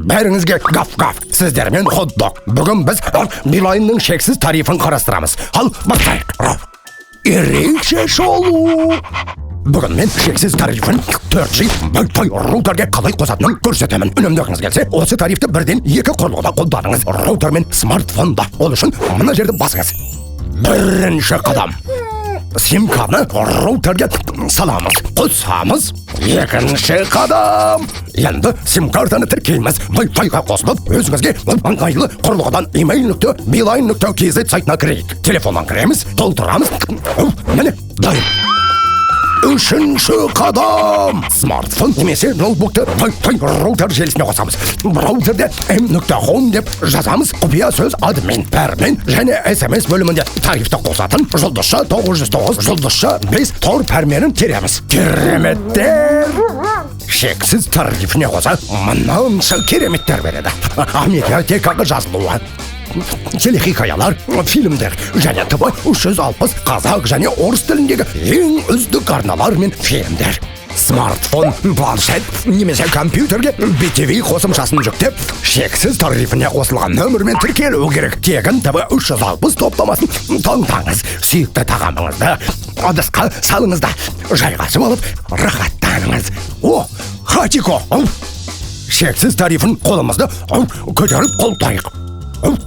Бәріңізге гав гав! Сіздермен Хот-дог. Бүгін біз Билайнның шексіз тарифін қарастырамыз. Ал бастайық. Рау. Ерекше шолу. Бүгін мен шексіз тарифін 4G Wi-Fi роутерге қалай қосатынын көрсетемін. Үнемдегіңіз келсе, осы тарифті бірден екі құрылғыда қолданыңыз. Роутер мен смартфонда. Ол үшін мына жерді басыңыз. Бірінші қадам. Сим-картаны роутерге саламыз, қосамыз. Екінші қадам. Енді сим-картаны тіркейміз. Wi-Fi-ға қосылып, өзіңізге ыңғайлы құрылғыдан email.beeline.kz сайтына кірейік. Телефоннан кіреміз, толтырамыз. Міне, дайын. Үшінші қадам. Смартфон немесе ноутбукты Wi-Fi роутер желісіне қосамыз. Браузерде m.home деп жазамыз. Құпия сөз админ. Пәрмен және SMS бөлімінде тарифті қосатын *909*5 тор пәрменін тереміз. Кереметтер! Шексіз тарифіне қоса мынанша кереметтер береді. Медиатекаға жазылуы, телехикаялар, фильмдер және ТВ 360 қазақ және орыс тіліндегі ең үздік арналар мен фильмдер. Смартфон, планшет немесе компьютерге BTV қосымшасын жүктеп, шексіз тарифіне қосылған нөмірмен тіркелу керек. Тегін ТВ 360 топтамасын таңдаңыз. Сүйікті тағамыңызды ыдысқа салыңыз да, жайғасып алып, рахаттаныңыз. О, Хатико! Ау! Шексіз тарифін қолымызды, ау, көтеріп қолдайық. Ау!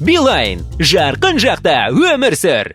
Билайн, жарқын жақта өмір сүр.